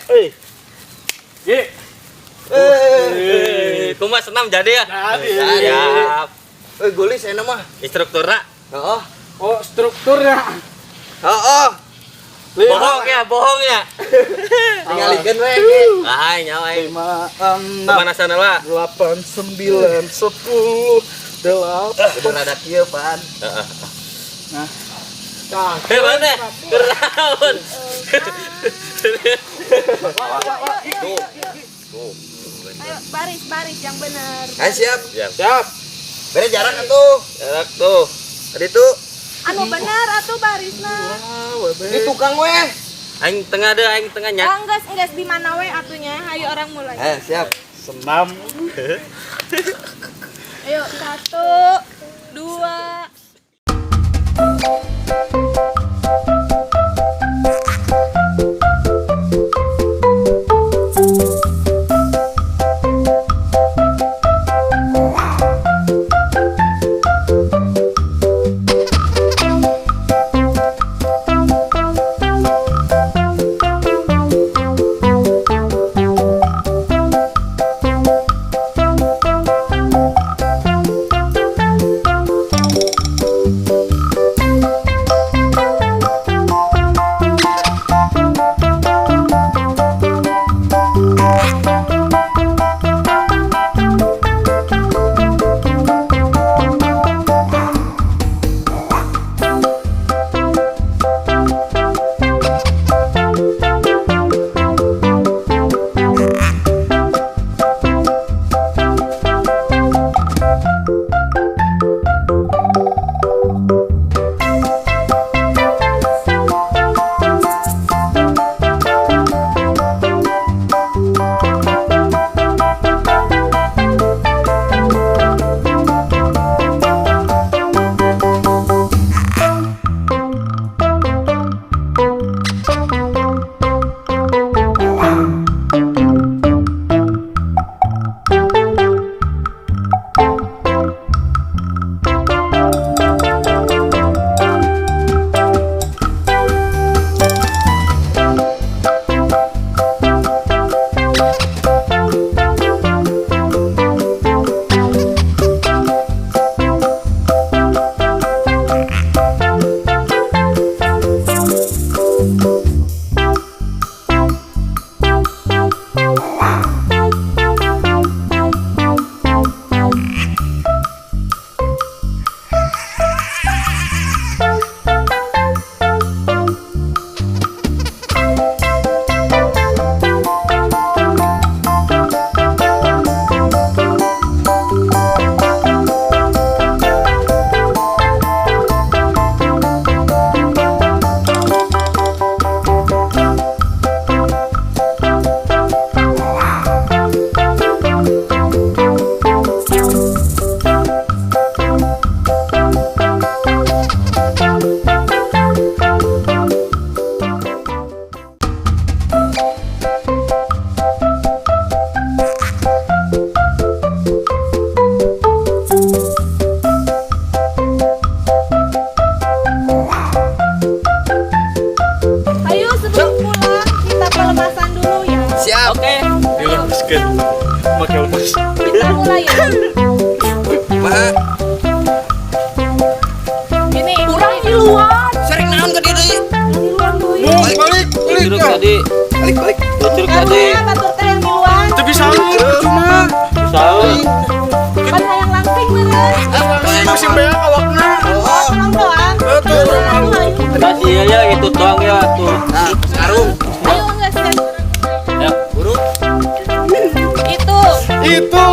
Hei. Ye. Eh. Kumaha senam jadi ya? Jadi. Siap. Eh, gulis enak mah. Instrukturna. Heeh. Oh, strukturnya. Heeh. Bohong ya, bohong ya. Tinggalikeun we. Ah, nyawa aing. 5, 6, Pemanasan lah. 8, 9, 10, 8. Kudu rada kieu, Pan. Heeh. Nah. Nah, Eh, mana? Keraun. Tuh. Tuh. Ayo baris baris yang benar. Ayo siap. Siap. Siap. Bere jarak atuh. Jarak tuh. Tadi tuh Anu benar atuh barisna. di tukang we. Aing tengah deh, aing tengahnya. Ah, enggeus enggeus di mana we atunya? Ayo orang mulai. Eh, siap. Senam. Ayo 1, 2. Ayo sebelum pulang kita pelemasan dulu ya. Siap. Oke. Dilepaskan. Pakai lepas. Kita mulai ya. Mah, Ini kurang di luar. sering naon ke dieu deui? Di luar deui. Balik balik balik. Curug tadi. Balik balik. Curug tadi. Karunya batur teh yang di luar. Itu bisa cuma. Sahur. Pan hayang langsing meureun. Musim beak awakna. Oh, Tolong doang. Betul, orang malu. Ayo, Kasih ya itu doang ya tuh. nah, sarung. ayo enggeus geus. Ya. Buru. Itu. Itu.